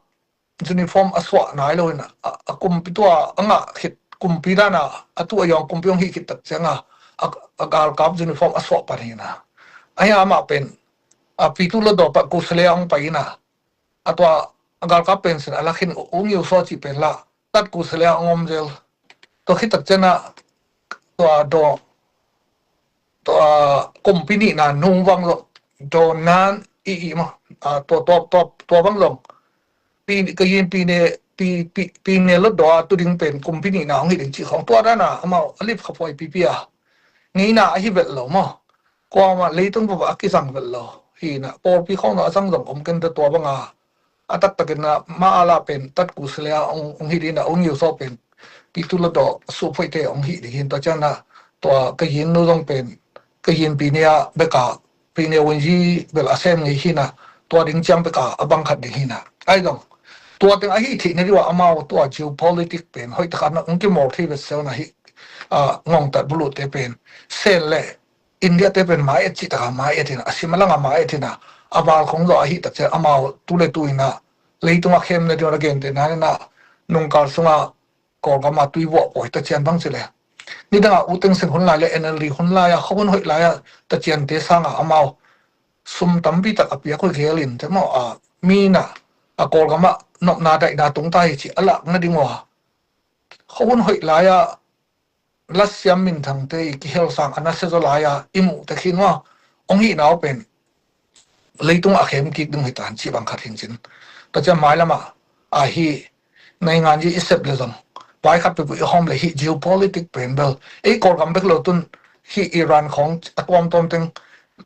uniform a suah nai lo in a kumpi tua a ngah khit kumpi dana a tu a yawng kumpi hong hih khit tak cianga a galkap uniform a suah pan hi na a hi amah pen a pitu lo dawpa kusalea hong pai ina a tua a galkap pen sin a lakhin ungiu saw cih pen la tat kusalea hong om zel tua khit tak ciana tua daw tua company na nung vang lo daw nan i i ma tua tua tua tua vang lo pi ka yin pi ne pi pi pi ne lo daw a tu ding pen company na hong hi ding ci khong tua dana amau a lip kha poi pi pi a ngeina a hi vet lo maw kuama leitung vava a kizang vet lo hi na pawlpi khong na a zang zong om ken da tua banga a taktakin na ma a la pen tat ku silea ong hi dina ong iu so pen pi tu la daw su phoi te ong hi di hin tua ciang na tua ka yin nu zong pen ka yin pi nia beka pi nia wun yi bel a sem ngei hi na tua ding ciang beka a bang khat ding hi na ai zong tua teng a hi thei na diwa amau tua geopolitic pen hoi takan na ong ki mol thei vet sel na hi a, ngongtat buluhte pen Sen le India te pen mai et cih taka mai et hina, a sim a langa mai et hina, a val khong zawh ahi tak ciang amau tu le tu ina leitung a khem na ding a gente na ina nungkal sunga Kawlgam a tui vuah pawi ta cian bang ci le. Nidang a U Thein Sein hun lai le N L D hun lai a khuahun hoih lai a ta ciante sanga amau sum tampi tak a piak hoih khel in te maw a mi na a Kawlgam a nopna daihna tung ta hi ci a lak na ding ua. Khuahun hoih lai a lasiam minthangte i kihel sang a nasia zaw lai a i muh te khin ua ong hihna uh pen leitung a khem kik ding hi tan ci bang khat hin cin. Ta ciang mai lama a hi naingan yi i sep le zong pai khat pepu i hawm le hi geopolitic pen bel ei Kawlgam bek lo tun hi Iran khong a tuamtuam teng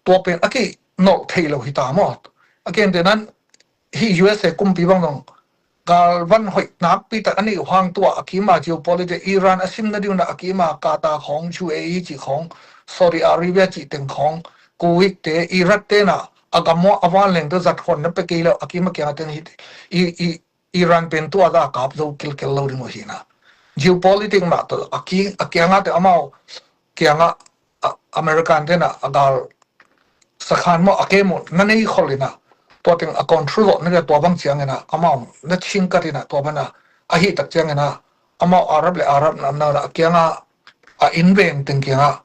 tua pen a ki nolh thei lo hi ta maw. A kente nan hi U S A kumpi bang zong galvan hoih nakpi tak a neih uh hang tua a kima geopolitic Iran a sim na ding uh na a kima Qatar khong U A E cih khong Saudi Arabia cih teng khong Kuwait te Iraq te na a gam uh a vanleng te zat huan na pe kei lo a kima kiang a teng hi i, i Iran pen tua za kap zo kilkel lo ding uh hi na. Geopolitic mah tawh a ki a kianga te amau kianga a, American te na a gal sakhan maw a kem uh na nei khol ina tua teng a control zawh na dia tua bang ciang ina amau na ching kat ina tua bana a hi tak ciang ina amau Arab le Arab na na a kianga a inveng teng kianga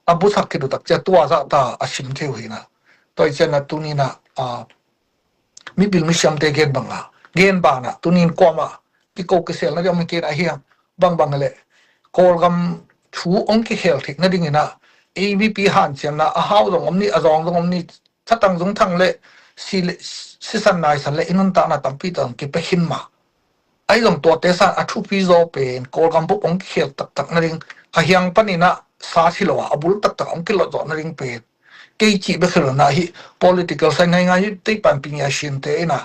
a busak kidu tak cia tua za ta a sim theu hi na. Tua i cian na tuni na a mipil misiamte gen banga gen bana tunin kuama kiko kiselna ding om hi kei a hiang bangbang le Kawlgam thu ong kikhel theih nadingin a A V P hanciamna a hau zong om ni a zawng zong om ni thatang zung thang le si le sisan naisan le i nuntakna tampi tang kipia khin ma. Ahi zong tuate san a thupi zaw pen Kawlgam bup ong kikhel taktak nading a hiang panin a sa si lo a a bul taktak ong kilot zawh nading pen kei cih bek hi lo na hi political sai ngai ngai tei pan ping a sinte ina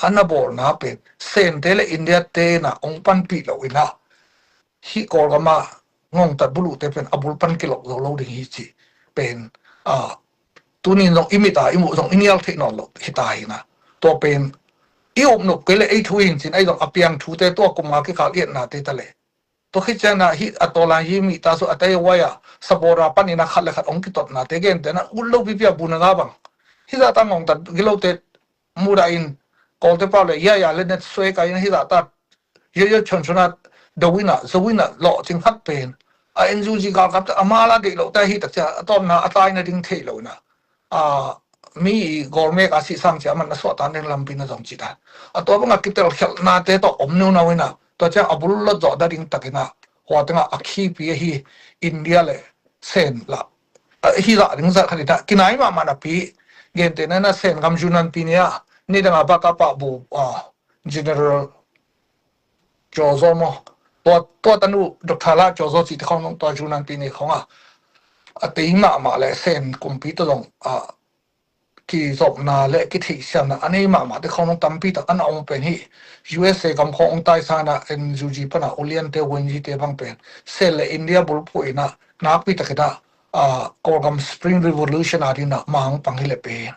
a na bawlna pen sente le India te na ong panpih lo ina hi Kawlgam a ngongtat buluhte pen a bul pan kilok zo lo ding hi ci pen a tunin zong i mit a i muh zong i nial theih nawn lo hi ta hi na tua pen i upnop kei le ei thu hin cin ei zong a piang thute tua kum a kikal iatnate ta le. Tua khit ciangin ah hih a tawlan hih mihta su a taihuai ah sabawra panin a khat le khat hong kitotnate gentehna ut lo pipi a bun a nga bang hih zahta ngongtat gilote mudah in Kawlte pau le yaya le net suai kai in hih zahta yoyo chonchon a do in a zo in a lawhcing khat pen a N U G galkapte a mala deih lohte ahih tak ciang a tawpna a taina ding thei lo in a a mi i gawlmek a sihsang cia man a suahtan ding lampi na zong cita a tua banga kitelkhialhnate tawh om nunau ina tua ciang a bul lot zawh da ding takin a hua tengah a khipi ahi India le Sen lah hi zah ding zah khat ina kinai mahmah napi gente na na Sen gam Yunnan pi nia nidanga baka pah bu a General Jozo maw tua tua tanu Doctor La Jozo cih te khong tua Yunnan pi ni khong a a tei mahmah le Sen kumpi tawh zong a kizopna le kitheihsiamna a nei mahmah te khong tampi tak an a ong pen hi U S A gam khong ong taisana N U G pana uliante Wenji te bang pen Sen le India bulphuh ina nakpi takina a Kawlgam Spring Revolution a dina mang pang hi le pen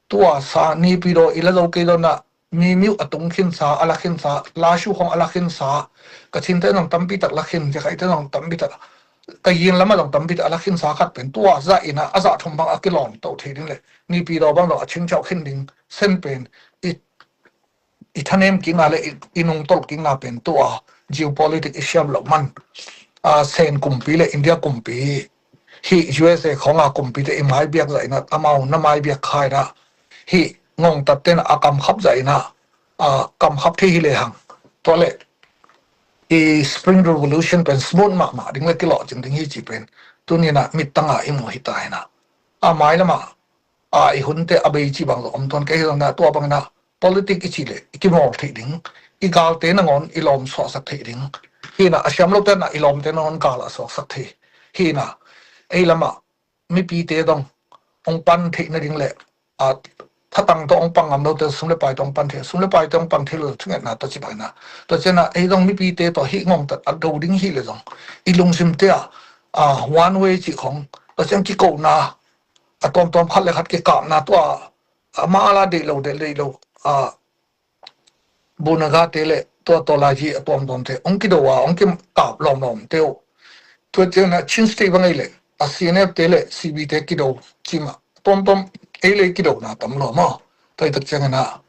tua sa nipi daw i la zo kei daw na mi miuh a tung khinsa a la khinsa lashu khong a la khinsa ka chinte zong tampi tak la khin ka kaite zong tampi tak ka yin lama zong tampi tak a la khinsa khat pen tua zah ina a zah thum bang a kilawm to thei ding le nipi daw bang zong a chingchauh khin ding Sen pen i i thanem kikna le i nungtolh kikna pen tua geopolitic i siam loh man a Sen kumpi le India kumpi hi U S A khonga kumpite i maibiak zah ina amau na maibiak khaina hi ngongtatte na a kamkhap zah ina a kamkhap thei hi lehang tua le i Spring Revolution pen smooth mahmah ding le kilawhcing ding hi ci pen tunina mittanga i mu hi ta ina a mailama a i hunte a bei ci bang lo om tuan kei hi zong na tua bangina politic i ci le i kimawl theih ding i galte nangawn i lawm suahsak theih ding hina a siam lote na i lawmte nangawn gal a suaksak thei hina ei lama mipite dong ong pan theih nading le a thatang tawh ong pang ngam lote sum le pai tawh ong pan thei sum le pai tawh ong pang thei lo thungetna tawh ci paina tawh ciana ei dong mipite tawh hih ngongtat a do ding hi le zong i lungsimte a a one way cih khong tawh cian kikona a tuamtuam khat le khat kikapna tua a mala deih lo deih lo a bunagate le tua tawlaji a tuamtuamte ong kido a ong kikap lawmlawmte uh Tua ciangin ah Chin State bang ei le a C N F te le C B te kido cima tomtom ei le kidona tam lo maw. Tua i tak ciangin ah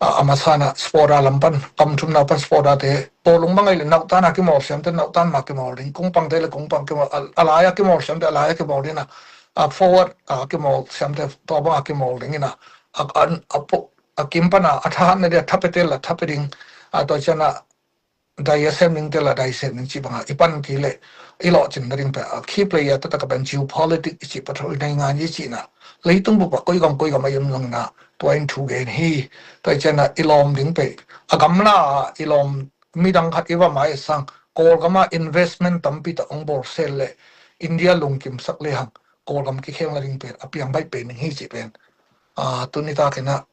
a, a masa in ah sport a lam pan, kam thumna pan sport a te, bawlung bang ei le nauhtan a kimawl siamte nauhtan ma kimawl ding, kungpang te le kungpang kimawl, a, a lai a kimawl siamte a lai a kimawl ding a, a forward a kimawl siamte tua bang a kimawl ding in ah, a, a, a, po- a kim pan a, a thahatna dia thape te la thape ding, a tua ciangin ah dai a sem ning te la dai sem ning ci banga i pan kei le i lawhcin na ding pe a key player taktak a pen geopolitics i ci, patrol nei ngan i ci na leitung bup a koi gam koi gam a i om zong na tua in thu gen hi. Tua i ciang na i lawm ding pe a gamla a i lawm midang khat i va mai sang Kawlgam a investment tampi tak ong bawl sel le India lungkim sak le hang Kawlgam kikhel na ding pen a piang baih pen ning hi ci pen. A, tuni takin a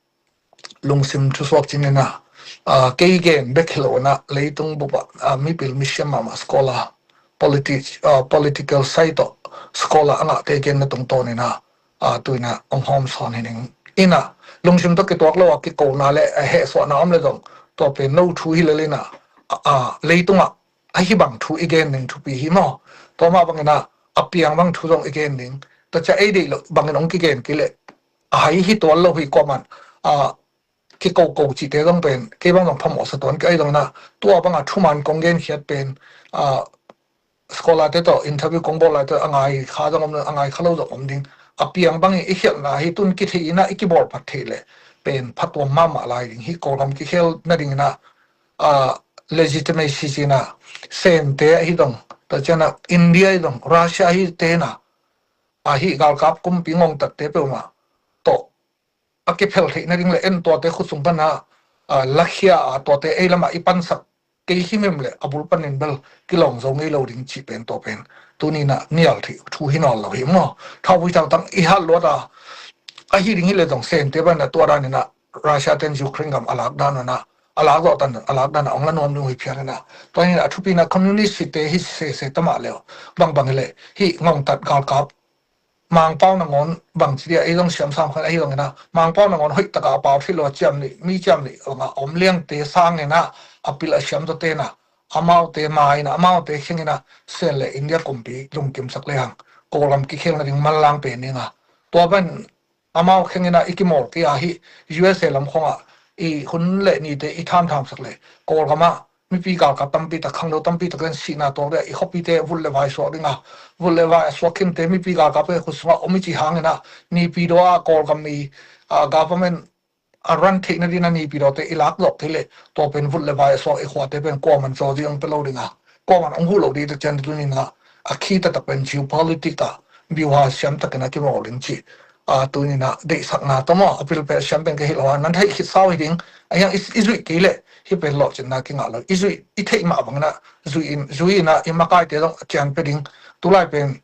lungsim thusuak cin in a, a, kei gen bek hi lo in a leitung bup a, a, mipil misiam mahmah scholar, politi-, a, political side tawh scholar a ngahte genna tungtawn in a, a, tu in a ong hawm sawn hi ning in a, lungsim tawh kituak lo a kikona le a hehsuahna om le zong tua pen no thu hi lel in a, a, a, leitung ah ahi bang thu i gen ning thupi hi maw? Tua mah bang in a a piang bang thu zong i gen ning. Tua cia ei deih lo bang in ong kigen kei le a hai hi tuan lo hi kuaman, a, kikoko cihte zong pen kei bang zong phamawh sa tuan kei ahi zongin a tua banga thuman kong genkhiat pen, a, scholar te tawh interview kong bawl lai tawh a ngai kha zong om, a ngai kha lo zong om ding. A piang bangin i khialhna hi tun kithei in a i kibawl phat theih leh pen phatuam mahmah lai ding hi. Kawlgam kikhel nadingin a, a, legitimacy cih in a Sente ahi zong, tua ciang a India ahi zong, Russia ahi te in a, ahi galkap kumpi ngongtatte peuhmah tawh a kiphel theih nading le en tuate khutsung pana, a, lakhia a tuate ei lamah i pansak kei himhim le a bul panin bel kilawng zo ngei lo ding cih pen tua pen tuni in a nial theih thu hi nawn lo hi maw? Thauvui tangtang i hat luat a, ahi ding hi le zong Sente bana tua danin a Russia ten Ukraine gam a lak dan un a, a lak zawh dan, a lak dan a ong la nuam ding uh hi phian in a, tua in a thupi in a communist te hi sese tamah le bangbang hi le hi ngongtat galkap Mangpau nangawn bangci dia ei zong siam sam khan ahi zongin a Mangpau nangawn hoih taka a pau thei lo a ciam nih, mi ciam nih banga om liangte sangin a a pil a siam zawte in a amaute ma in a amaute kheng in a Sen le India kumpi lungkimsak le hang Kawlgam kikhel nading manlang pen ding a tua ban amau kheng in a i kimawl kei a hi. U S A lam khong a i hun le nite i thamthamsak le Kawlgam a mipi galkap tampi tak, khangno tampi tak ten sihna tuak ding a, i khuapite vut le vai suak ding a, vut le vai a suak khinte mipi galkap he khut sungah om i ci hangin a, Naypyidaw a Kawlgam i, a, government a run theihna ding a Naypyidaw te i lak zawh kei le, tua pen vut le vai a suak i khuate pen kuaman zaw ding ong pe lo ding a, kuaman ong huh lo ding i tak ciang tuni in a, a khi taktak pen geopolitics a biuha siam takin a kimawl ding ci. A, tuni in a deihsakna tawh maw, a pilpel siam pen ka hi lo a, nan theih khit sau hi ding. A hiang i, i zuih kei le hi pen lawhcinna kingah lo. I zuih, i theih mah bangin a zuih in, zuih in a i makaite zong a cian pe ding. Tulai pen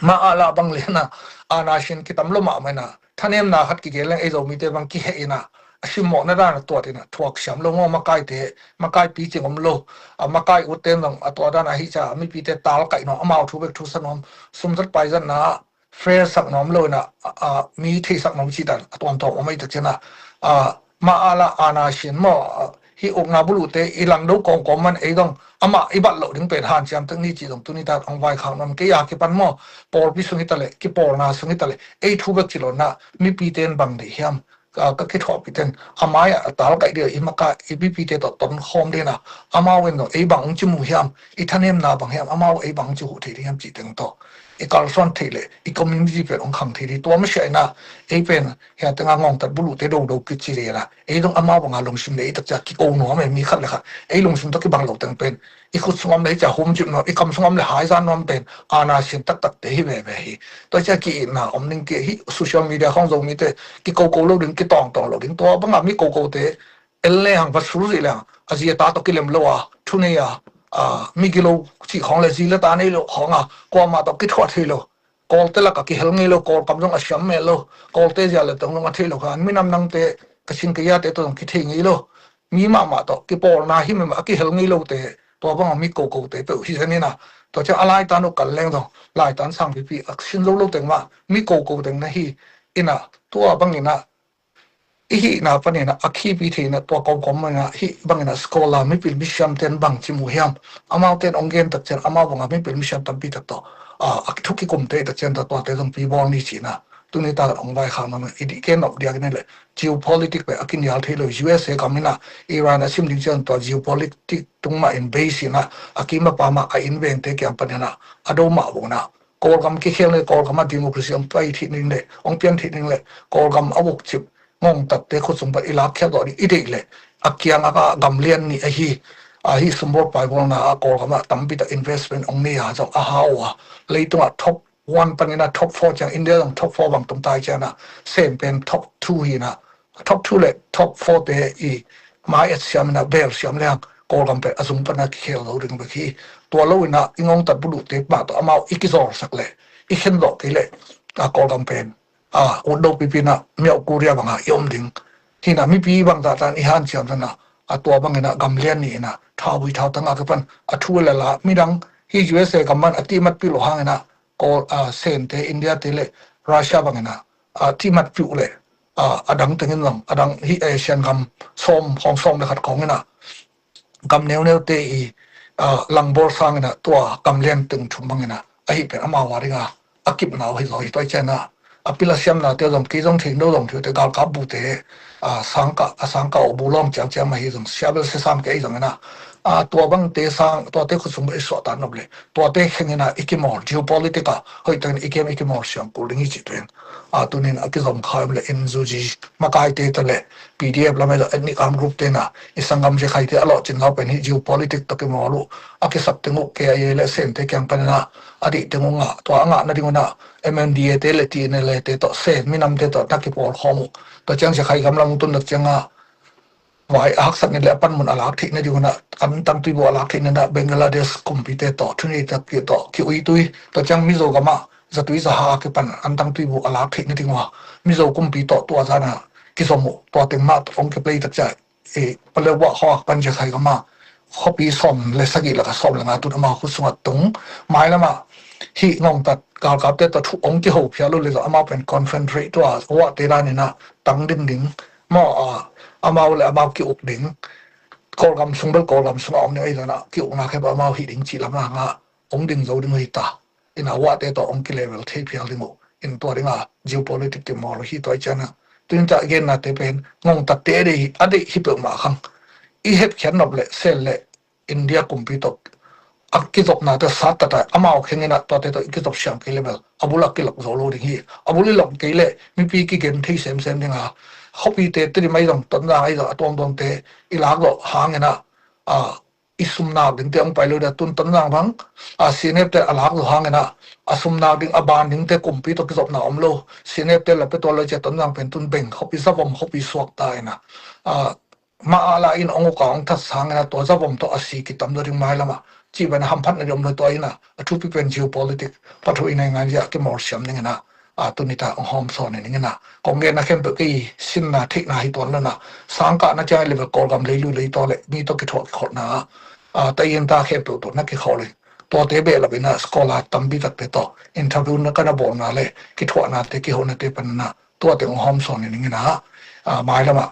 ma a lah bang le na, a, na sin kitam lo mahmah in a, thanemna khat kigen leng ei Zomite bang kiheh in a, a simmawhna dan a tuat in a thuak siam lo maw, makaite, makai picing om lo. A, makai utte zong a tua dan a hi ca, a mipite tal kaih nuam, amau thu bek thu sa nuam, sumzat paizatna fair sak nuam lo in a, a, a, mi theisak nuam cih dan a tuamtuam om ahi tak ciang a, a, ma a lah a na sin maw, a, hi ukna buluhte i langdo kawmkawm man ei zong amah i bat loh ding pen hanciam tek ni cih zong tuni tak ong vaikhak nuam kei a kipan maw, pawlpi sung hi ta leh, kipawlna sung hi ta leh, ei thu bek ci lo in a, mipite in bang deih hiam? A, ka kithuahpih ten a mai-ah a tal kaih ding a i maka i mipite tawh ton khawm ding a, amau in zong ei bang ong ci mu hiam, i thanemna bang hiam, amau ei bang ong ci huh thei ding hiam cih teng tawh i kalsuan theih leh i community pen ong khang thei ding. Tua masiah in a ei pen hia teng a ngawngtat buluhte dodo kici ding a, ei zong amau bang a lungsim le i tak ciang kiko nuam e, mi khat le khat ei lungsim tawh kibang lo teng pen i khut sung om le hi cia humcip nuam, i kam sung om le haizan nuam pen a na sin taktakte hi veve hi. Tua cia ki-itna om ning kei hi. Social media khawng Zomite kikoko lo ding, kitawngtawng lo ding. Tua banga mi kokote el le hang, va sul zih le hang, a zi a ta tawh kilem lo a, thu nei a, a, migilo cih khawng le zi le ta nei lo khawng a, kuamah tawh kithuah thei lo. Kawlte lakah kihel ngei lo, Kawlkam zong a siam mel lo, Kawlte zia le tong zong a thei lo khan, minam nangte, ka sin ka yate tawh zong kithei ngei lo. Mi mahmah tawh kipawlna hi mah a kihel ngei lote, tua banga mi kokote peuh hi zen in a, tua ciang a laitan uh kal leng zong, laitan sangpipi a sin zo lo teng mah mi koko teng na hi in a, tua bangin a i hihna panin ah a khipi thei in ah tua kawmkawm in ah hih bangin ah scholar mipil misiam ten bang ci mu hiam? Amau ten ong gen tak ciang amau bangah mipil misiam tampi tak tawh a thu kikum te tak ciang tuate zong pi bawl ni ci in ah tuni tak ong vaikhak nuam ing. I dih ken nop diak in ah leh geopolitic pen a kinial thei lo. U S A gam in ah Iran a sim ding ciang tua geopolitic tung mah in base in ah a kim a pam ah a inn vengte kiang panin ah a do mah bang in ah Kawlgam kikhel le Kawlgam ah democracy ong pai thei ning le ong piang thei ning le Kawlgam a vukcip ngongtatte khutsung pan i lakkhiat zawh ding i deih leh a kiang a ka gam lian nih ahi, ahi sumbawl paibawlna a Kawlgam ah tampi tak investment ong nei a zong a hau a, leitungah top one panin ah top four ciang India zong top four bang tung tai ciang ah Sen pen top two hi in ah top two le top four te i mai et siam in ah bel siam leng Kawlgam pen a zung pan a kikhel lo ding bek hi. Tua lo in ah i ngongtat buluhte mah tawh amau i kizawlsak leh i khen zawh kei leh a Kawlgam pen a ut do pipi in ah Miao Korea bangah i om ding hi in ah mipi bangzah tan i hanciam tan ah a tua bangin ah gam lian nih in ah thauvui thautang a kipan a thu le la midang hi U S A gam man a tihmat pih loh hangin ah Kawl a Sente India te le Russia bangin ah a tihmat pih uh leh a dang tengin zong a dang hi Asian gam sawm khawng sawm le khat khawngin ah gam neuneute i langbawl sangin ah tua gam lian teng thum bangin ah ahi pen amau a ding a a kipna uh hi zaw hi. Tua i ciang ah a pil a siamnate zong kei zong thei no zong thei te galkap bute a sangkah a sangkah uh bu lawm ciamciam ahi zong siabel sesam kei zongin ah tua bangte sang tuate khutsung bang i suahtak nop leh tuate khengin ah i kimawl geopolitic ah hoih takin i kem i kimawl siam kul ding hi ci tuin a tunin a kizom kha om le N U G makaite tawh le P D F lam ahi zong ethnic armed group te in ah i sanggam Zakhaite a lawhcin ngau pen hi geopolitic tawh kimawl uh a kisap teng uh K I A le Sente kiang panin ah a dih teng uh ngah tua a ngah nading un ah M N D A te le T N L A te tawh Sen minamte tawh na kipawl khawm uh tua ciang Zakhai gam lam tun nak ciang ah vai a haksat ni le a panmun a lak theih nading un ah an tangtui bu a lak theih nading ah Bangladesh kumpite tawh thunei tak tawh ki ui tui tua ciang Mizo gam ah zatui zaha a kipan an tangtui bu a lak theih nading uh a Mizo kumpi tawh tua zan ah kizom uh tua teng mah ong kiplay tak ciang i paleuh buah khawk pan Zakhai gam ah khuapi sawm le sagih lak ah sawm le nga tun amau khut sung ah tung mailam ah hih ngongtat galkapte tawh thu ong kiho phial uh le zong amau pen confederate tua uahte dan in ah tang din ding maw a amau le amau ki uk ding Kawlgam sung bel Kawlgam sung a om ding ahi zan ah ki ukna khep amau hih ding cih lam ah ngah ong ding zo ding uh hi ta in ah uahte tawh ong kilevel thei phial ding uh in tua ding a geopolitic kimawl uh hi. Tua i ciang ah tuin tah gennate pen ngongtatte a deih hi peuhmah khang i hepkhiat nop le Sen le India kumpi tawh a kizopnate sat ta ta amau khengin ah tuate tawh i kizop siam kei le bel a bul a kilok zo lo ding hi. A bul i lok kei leh mipi kigen thei semsem ding a khuapite Tedim ahi zong Tonzang ahi zong a tuamtuamte i lak zawh hangin ah i sumnak dingte ong pai lo ding a tun Tonzang bang a C N F te a lak zawh hangin ah a sumnak ding a ban dingte kumpi tawh kizopna om lo C N F te la pe tuan lo cia Tonzang pen tun beng khuapi zavom khuapi suak ta in ah ma a la in ong uk a ong that sangin ah tua zavom tawh a si kitam zaw ding mailam ah cih pen a hamphatna ding om lo tua in ah a thupi pen geopolitic pathu i naingan zia kimawl siam dingin ah a tuni ta ong hawm sawn in dingin ah kong genna khempeuh kei sinna theihna hi tuan lo in ah sangkahna ciang i level Kawlgam leilu leitaw le mi tawh kithuah kikhawlna ah ta in ta khempeuh tawh na kikhawlin tuate behlap in ah scholar tampi takte tawh interview na ka na bawlna le kithuahnate kihonate pan in ah tuate ong hawm sawn in dingin ah mailam ah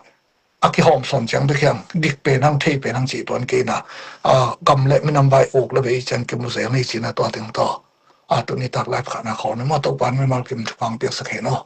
a kihawm sawn ciang bek hiam dik pen hang thei pen hang cih tuan kei in ah gam le minam vai uk le vei ciang kimu zel ni ci in ah tua teng tawh a tuni tak live khahna khawng ni maw Topa'n mimal kim thupha piaksak hen aw.